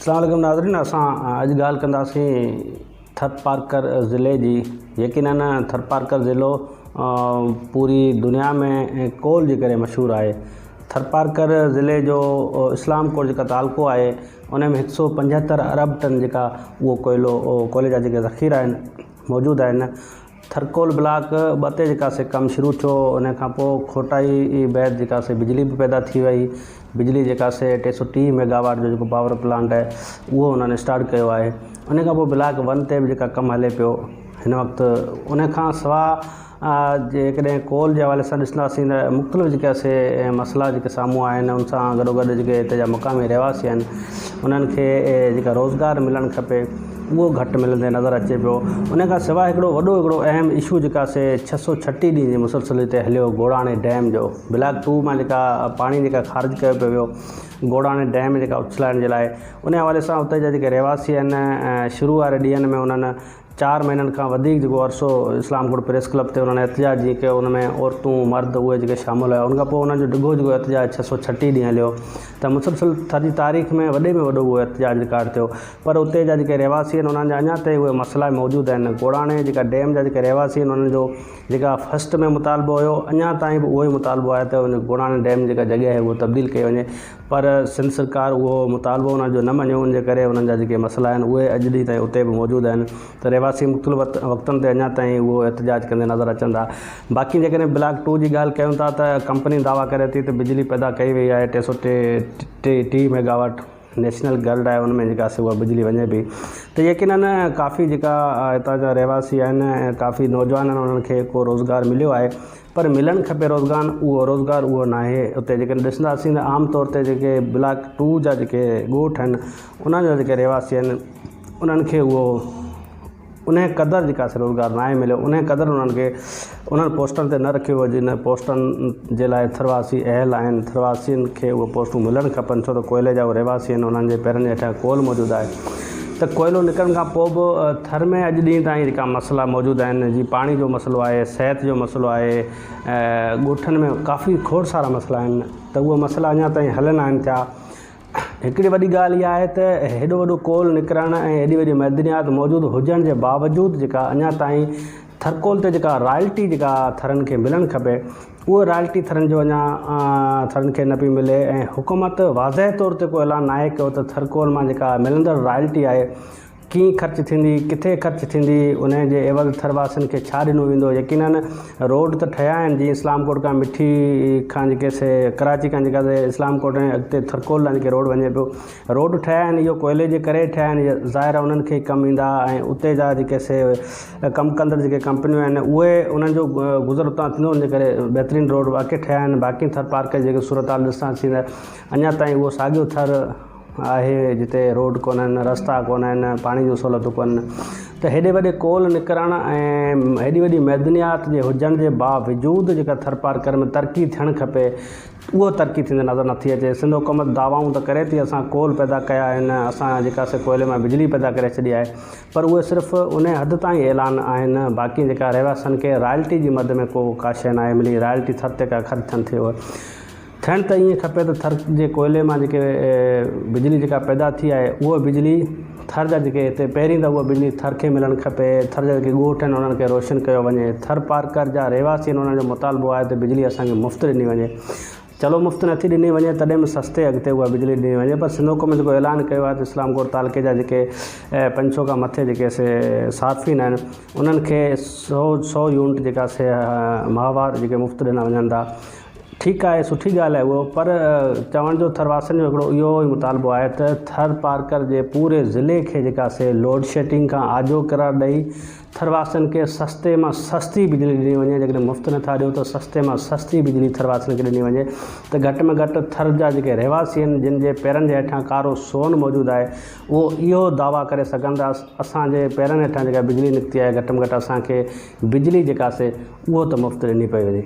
اسلام عليڪم ناظرين اسان اڄ ڳالهه ڪنداسين ٿرپارڪر ضلعي جي يقينن ٿرپارڪر ضلعو پوري دنيا ۾ ڪول جي ڪري مشهور آهي ٿرپارڪر ضلعي جو اسلام ڪوٽ جيڪا تعلقو آهي ان ۾ هڪ سو پنجهتر ارب ٽن جيڪا اهو ڪوئلو ڪوئلي جا جيڪي ذخيرا آهن موجود آهن ٿرڪول بلاڪ ٻه تي جيڪا سي ڪم شروع ٿيو ان کان پوء کوٽائي بعد جيڪا سي بجلي به پيدا ٿي وئي بجلي جيڪا سي ٽي سو ٽيهه ميگاواٽ جو جيڪو پاور پلانٽ آهي اهو انهن اسٽارٽ ڪيو آهي ان کان پوء بلاڪ ون تي به جيڪا ڪم هلي پيو هن وقت ان کان سوا جيڪڏهن ڪول جي حوالي سان ڏسنداسين ته مختلف جيڪا سي مسئلا جيڪي سامهون آيا آهن ان سان گڏو گڏ جيڪي هتي جا مقامي رهواسي آهن انهن کي جيڪا روزگار ملڻ کپي اهو گهٽ ملندي نظر اچي پيو. ان کان سواء هڪڙو وڏو هڪڙو اهم اشو جيڪا سي 636 ڏينهن جي مسلسل هتي هليو گوڙاڻي ڊيم جو بلاڪ ٽو مان جيڪا پاڻي جيڪا خارج ڪيو پيو ويو گوڙاڻي ڊيم جيڪا اڇلائڻ جي لاء ان حوالي سان اتي جا جيڪي رهواسي آهن شروع واري ڏينهن ۾ انهن چار مهينن کان وڌيڪ جيڪو عرصو اسلام ڪوٽ پريس ڪلب تي انهن احتجاج جيئن ڪيو ان ۾ عورتون مرد اهي جيڪي شامل هيا ان کان پوء انهن جو ڊگهو جيڪو احتجاج 636 ڏينهن هليو ته مسلسل ٿر جي تاريخ ۾ وڏي ۾ وڏو اهو احتجاج رڪارڊ ٿيو پر اتي جا جيڪي رهواسي آهن انهن جا اڃا تائين اهي مسئلا موجود آهن. گوڙاڻي جيڪا ڊيم جا جيڪي رهواسي آهن انهن جو جيڪا فرسٽ ۾ مطالبو هيو اڃا تائين به اهو ئي مطالبو آهي ته ان گوڙاڻي ڊيم جيڪا جڳهه آهي اهو تبديل ڪئي وڃي پر سنڌ سرڪار اهو مطالبو انهن جو نه مڃيو ان جي ڪري انهن جا جيڪي مسئلا آهن اهي اڄ ڏينهن تائين اتي به موجود آهن ته رهواسي مختلف وقتن تي اڃا تائين اهو احتجاج ڪندي نظر اچن ٿا باقي جيڪڏهن بلاڪ ٽو جي ڳالهه ڪيون ٿا ته ڪمپني دعويٰ ڪري ٿي ته بجلي پيدا ڪئي وئي آهي ٽي سو ٽي ٽيهه ميگاواٽ نيشنل گرڊ آهي ان ۾ جيڪا سي اها بجلي وڃي پئي ته يقينن ڪافي جيڪا هتان جا رهواسي آهن ۽ ڪافي نوجوان آهن انهن کي ڪو روزگار مليو آهي پر ملڻ کپي روزگان اهو روزگار اهو ناهي اتي جيڪڏهن ڏسنداسين ته عام طور تي جيڪي بلاڪ ٽو جا جيڪي ڳوٺ آهن انهن جا جيڪي رهواسي آهن انهن کي اهو انهيء قدر جيڪا سي روزگار ناهي مليو، انهيء قدر انهن کي انهن پوسٽن تي نه رکيو ويو جن پوسٽن جي لاء ٿرواسي اهل آهن، ٿرواسين کي اهي پوسٽون ملڻ کپن ڇو ته ڪوئلي جا اهي رهواسي آهن انهن جي پيرن جي هيٺيان ڪول موجود آهي ته ڪوئلو نڪرڻ کان پوء به ٿر ۾ اڄ ڏينهن تائين جيڪا مسئلا موجود آهن جي پاڻي جو مسئلو آهي صحت جو مسئلو آهي ڳوٺن ۾ ڪافي کوڙ سارا مسئلا آهن ته اهي مسئلا اڃا تائين حل ناهن ٿيا. هڪڙي وڏي ڳالهه اها آهي ته هيڏو وڏو ڪول نڪرڻ ۽ هيڏي وڏي معدنيات موجود هجڻ جي باوجود جيڪا اڃا تائين ٿرڪول تي جيڪا رائلٽي جيڪا ٿرن کي ملڻ کپي اهو رائلٽي ٿرن جو اڃا ٿرن کي نه پئي ملي ۽ حڪومت واضح طور تي ڪو اعلان ناهي ڪيو ته ٿرڪول مان جيڪا ملندڙ رائلٽي آهي ڪيئن خرچ ٿيندي، ڪٿي خرچ ٿيندي، انهي جي عيوض ٿرواسين کي ڇا ڏنو ويندو، يقينن روڊ ته ٺهيا آهن جيئن اسلام ڪوٽ کان مٺي کان جيڪي سي ڪراچي کان جيڪا سي اسلام ڪوٽ ۽ اڳتي ٿرڪول ڏانهن جيڪي روڊ وڃي پيو روڊ ٺهيا آهن اهو ڪوئلي جي ڪري ٺهيا آهن ظاهر آهي انهن کي ڪم ايندا ۽ اتي جا جيڪي سي ڪم ڪندڙ جيڪي ڪمپنيون آهن اهي انهن جو گذر اتان ٿيندو ان جي ڪري بهترين روڊ واقعي ٺهيا آهن باقي ٿرپارڪر جي جيڪي صورتحال ڏسنداسين ته اڃا تائين اهو ساڳيو ٿر آهي جتي روڊ ڪونهن، رستا ڪونهن، پاڻي جون سهولتون ڪونهن ته هيڏي وڏي ڪول نڪرڻ ۽ هيڏي وڏي معدنيات جي هجڻ جي باوجود جيڪا ٿرپارڪر ۾ ترقي ٿيڻ کپي اهو ترقي ٿيندي نظر نٿي اچي. سنڌ حڪومت دعوائون ته ڪري ٿي اسان ڪول پيدا ڪيا آهن، اسان جيڪا سي ڪوئلي مان بجلي پيدا ڪري ڇڏي آهي پر اهي صرف انهي حد تائين اعلان آهن باقي جيڪا رهواسين کي رائلٽي جي مد ۾ ڪو ڪا شيء ناهي ملي رائلٽي ٿر تي ڪا خرچ ٿين ٿي اهي ٿيڻ ته ائين کپي ته ٿر جي ڪوئلي مان جيڪي بجلي جيڪا پيدا ٿي آهي اها بجلي ٿر جا جيڪي هتي پهرين ته اها بجلي ٿر کي ملڻ کپي ٿر جا جيڪي ڳوٺ آهن انهن کي روشن ڪيو وڃي ٿر پارڪر جا رهواسي آهن انهن جو مطالبو آهي ته بجلي اسان کي مفت ڏني وڃي چلو مفت نٿي ڏني وڃي تڏهن به سستي اگهه تي اها بجلي ڏني وڃي پر سنڌ حڪومت جيڪو اعلان ڪيو آهي ته اسلام ڪوٽ تعلقي جا جيڪي 500 کان مٿي جيڪي سي صارفين آهن انهن کي سو يونٽ جيڪا سي ماهوار جيڪي مفت ڏنا وڃن ٿا ٺيڪ آهي سٺي ڳالهه آهي اهو پر چوڻ جو ٿرواسين جو هڪڙو اهو ئي مطالبو آهي ته ٿر پارڪر جي پوري ضلعي کي جيڪا سي لوڊ شيڊنگ کان آجو قرار ڏئي ٿرواسين کي سستي مان سستي بجلي ڏني وڃي جيڪڏهن مفت نٿا ڏيو ته سستي مان سستي بجلي ٿرواسين کي ڏني وڃي ته گهٽ ۾ گهٽ ٿر جا جيڪي رهواسي آهن جن جي پيرن جي هيٺان ڪارو سون موجود آهي اهو اهو دعويٰ ڪري سگهن ته اسان جي پيرن هيٺان جيڪا بجلي نڪتي آهي گهٽ ۾ گهٽ اسان کي بجلي جيڪا سي اهو ته مفت ڏني پئي وڃي.